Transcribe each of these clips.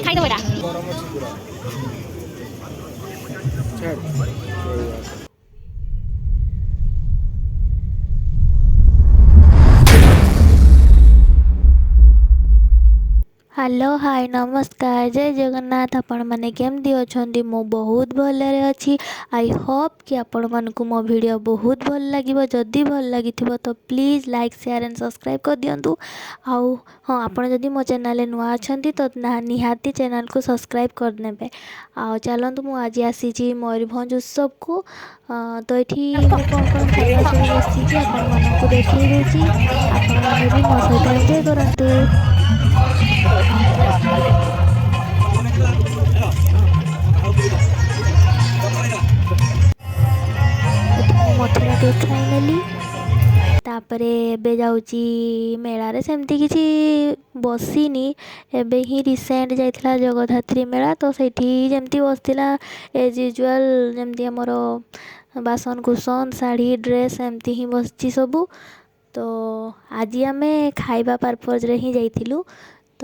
ଖାଇଦେବ ଏଇଟା। ଗରମ ଅଛି ପୁରା। ଛାଡ଼। ହ୍ୟାଲୋ, ହାଏ, ନମସ୍କାର, ଜୟ ଜଗନ୍ନାଥ। ଆପଣମାନେ କେମିତି ଅଛନ୍ତି? ମୁଁ ବହୁତ ଭଲରେ ଅଛି। I Hope କି ଆପଣମାନଙ୍କୁ ମୋ ଭିଡ଼ିଓ ବହୁତ ଭଲ ଲାଗିବ। ଯଦି ଭଲ ଲାଗିଥିବ ତ please like, share and subscribe କରିଦିଅନ୍ତୁ। ଆଉ ହଁ, ଆପଣ ଯଦି ମୋ ଚ୍ୟାନେଲରେ ନୂଆ ଅଛନ୍ତି ତ ନିହାତି ଚ୍ୟାନେଲକୁ ସବସ୍କ୍ରାଇବ୍ କରିନେବେ। ଆଉ ଚାଲନ୍ତୁ, ମୁଁ ଆଜି ଆସିଛି ମୟୂରଭଞ୍ଜ ଉତ୍ସବକୁ। ତ ଏଠି ମୁଁ କ'ଣ କ'ଣ ଖାଇବା ସବୁ ବସିଛି, ଆପଣମାନଙ୍କୁ ଦେଖେଇ ଦେଉଛି। ଆପଣମାନେ ବି ମୋ ସହିତ ଏନ୍ଜୟ କରନ୍ତୁ। ଏଠି ମୁଁ ମଥୁରା କେକ୍ ଖାଇନେଲି। ତାପରେ ଏବେ ଯାଉଛି ମେଳାରେ। ସେମିତି କିଛି ବସିନି। ଏବେ ହିଁ ରିସେଣ୍ଟ ଯାଇଥିଲା ଜଗଦ୍ଧାତ୍ରୀ ମେଳା, ତ ସେଇଠି ଯେମିତି ବସିଥିଲା, ଏଜ୍ ୟୁଜୁଆଲ୍, ଯେମିତି ଆମର ବାସନ କୁସନ, ଶାଢ଼ୀ, ଡ୍ରେସ୍, ଏମିତି ହିଁ ବସିଛି ସବୁ। ତ ଆଜି ଆମେ ଖାଇବା ପର୍ପଜ୍ରେ ହିଁ ଯାଇଥିଲୁ। ତ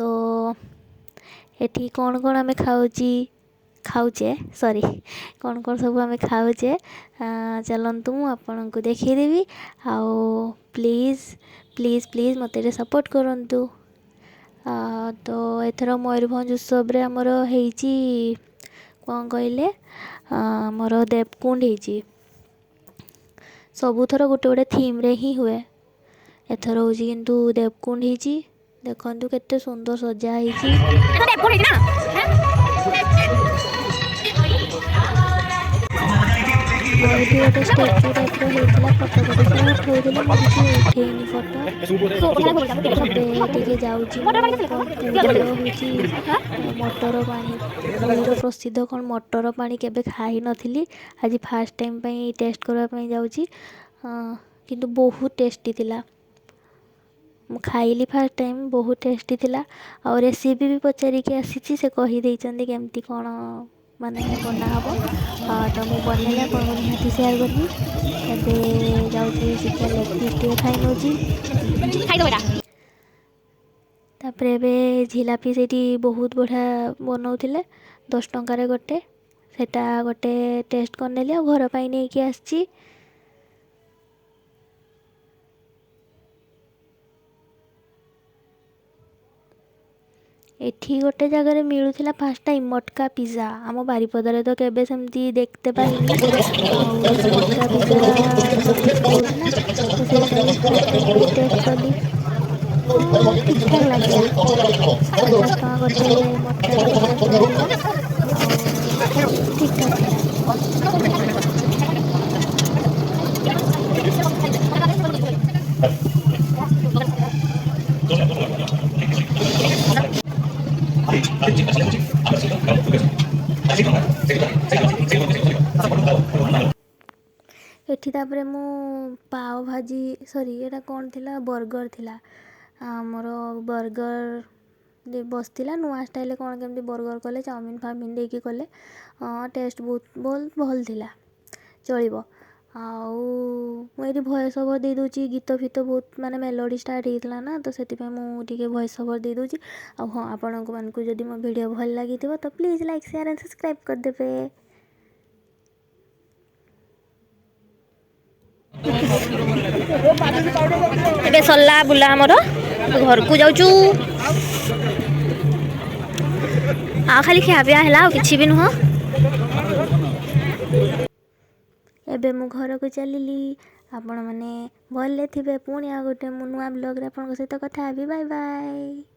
ଏଠି କ'ଣ କ'ଣ ଆମେ ଖାଉଛି ଖାଉଛେ, ସରି, କ'ଣ କ'ଣ ସବୁ ଆମେ ଖାଉଛେ, ଚାଲନ୍ତୁ ମୁଁ ଆପଣଙ୍କୁ ଦେଖେଇଦେବି। ଆଉ ପ୍ଲିଜ୍, ପ୍ଲିଜ୍, ପ୍ଲିଜ୍ ମୋତେ ଟିକେ ସପୋର୍ଟ କରନ୍ତୁ। ତ ଏଥର ମୟୂରଭଞ୍ଜ ଉତ୍ସବରେ ଆମର ହେଇଛି କ'ଣ କହିଲେ, ଆମର ଦେବକୁଣ୍ଡ ହେଇଛି। ସବୁଥର ଗୋଟେ ଗୋଟେ ଥିମ୍ରେ ହିଁ ହୁଏ। ଏଥର ହେଉଛି କିନ୍ତୁ ଦେବକୁଣ୍ଡ ହେଇଛି। ଦେଖନ୍ତୁ କେତେ ସୁନ୍ଦର ସଜା ହେଇଛି। ଏଟା ଦେବକୁଣ୍ଡ ହେଇଛି ନା? ଆଉ ଏଠି ଗୋଟେ ଷ୍ଟାଚୁ ଟାଇପ୍ର ହେଇଥିଲା। ଫଟୋ ଫଟୋ ସବୁ ଉଠଉଥିଲେ। ମୁଁ କିଛି ଉଠେଇନି ଫଟୋ। ଏବେ ଟିକେ ଯାଉଛି ମୁଁ କ'ଣ ପୁରୀର ହେଉଛି ମଟର ପାଣି। ପୁରୀର ପ୍ରସିଦ୍ଧ କ'ଣ ମଟର ପାଣି, କେବେ ଖାଇନଥିଲି। ଆଜି ଫାର୍ଷ୍ଟ ଟାଇମ୍ ପାଇଁ ଟେଷ୍ଟ କରିବା ପାଇଁ ଯାଉଛି। କିନ୍ତୁ ବହୁତ ଟେଷ୍ଟି ଥିଲା। ମୁଁ ଖାଇଲି ଫାର୍ଷ୍ଟ ଟାଇମ୍, ବହୁତ ଟେଷ୍ଟି ଥିଲା। ଆଉ ରେସିପି ବି ପଚାରିକି ଆସିଛି। ସେ କହିଦେଇଛନ୍ତି କେମିତି କ'ଣ ମାନେ ବନା ହେବ। ତ ମୁଁ ବନେଇଲେ ଆପଣଙ୍କୁ ନିହାତି ସେୟାର କରିବି। ଏବେ ଯାଉଛି ଚିକେନ୍ ଲେଗ୍ ପିସ୍ ଟିକେ ଖାଇ ନେଉଛି। ଖାଇଦେବ ଏଇଟା। ତାପରେ ଏବେ ଝିଲାପି ସେଇଠି ବହୁତ ବଢ଼ିଆ ବନଉଥିଲେ, 10 ଟଙ୍କାରେ ଗୋଟେ। ସେଇଟା ଗୋଟେ ଟେଷ୍ଟ କରିନେଲି ଆଉ ଘର ପାଇଁ ନେଇକି ଆସିଛି। ଏଠି ଗୋଟେ ଜାଗାରେ ମିଳୁଥିଲା ଫାର୍ଷ୍ଟ ଟାଇମ୍ ମଟକା ପିଜ୍ଜା। ଆମ ବାରିପଦାରେ ତ କେବେ ସେମିତି ଦେଖିତେ ପାଇନି। ଆଉ ଏଠି ମଟକା ପିଜ୍ଜା ହଉଥିଲା, ତ ସେଇଟା ବି ଫାର୍ଷ୍ଟ ଟାଇମ୍ ପାଇଁ ଟେଷ୍ଟ କଲି। ହଁ, ଠିକ୍ ଠାକ୍ ଲାଗିଲା। 50 ଟଙ୍କା ଗୋଟେ ମଟକାଟା, 50 ଟଙ୍କା ଥିଲା ଆଉ ଠିକ୍ ଠାକ୍ ଥିଲା। ଏଠି ତାପରେ ମୁଁ ପାଓ ଭାଜି, ସରି, ଏଇଟା କ'ଣ ଥିଲା, ବର୍ଗର ଥିଲା। ଆମର ବର୍ଗର ବସିଥିଲା। ନୂଆ ଷ୍ଟାଇଲ୍ରେ କ'ଣ କେମିତି ବର୍ଗର କଲେ, ଚାଉମିନ ଫାଉମିନ ଦେଇକି କଲେ। ଟେଷ୍ଟ ବହୁତ ବହୁତ ଭଲ ଥିଲା, ଚଳିବ। ଆଉ ମୁଁ ଏଇଠି ଭଏସ୍ ଓଭର୍ ଦେଇଦେଉଛି। ଗୀତ ଫିତ ବହୁତ ମାନେ ମେଲୋଡ଼ି ଷ୍ଟାର୍ଟ ହେଇଥିଲା ନା, ତ ସେଥିପାଇଁ ମୁଁ ଟିକେ ଭଏସ୍ ଓଭର୍ ଦେଇଦେଉଛି। ଆଉ ହଁ, ଆପଣଙ୍କୁ ମାନଙ୍କୁ ଯଦି ମୋ ଭିଡ଼ିଓ ଭଲ ଲାଗିଥିବ ତ please like, share and subscribe କରିଦେବେ। ଏବେ ସରିଲା ବୁଲା ଆମର। ଘରକୁ ଯାଉଛୁ। ଆଉ ଖାଲି ଖିଆ ପିଆ ହେଲା, ଆଉ କିଛି ବି ନୁହଁ। ଏବେ ମୁଁ ଘରକୁ ଚାଲିଲି। ଆପଣମାନେ ଭଲରେ ଥିବେ। ପୁଣି ଆଉ ଗୋଟେ ମୁଁ ନୂଆ ବ୍ଲଗ୍ରେ ଆପଣଙ୍କ ସହିତ କଥା ହେବି। Bye bye.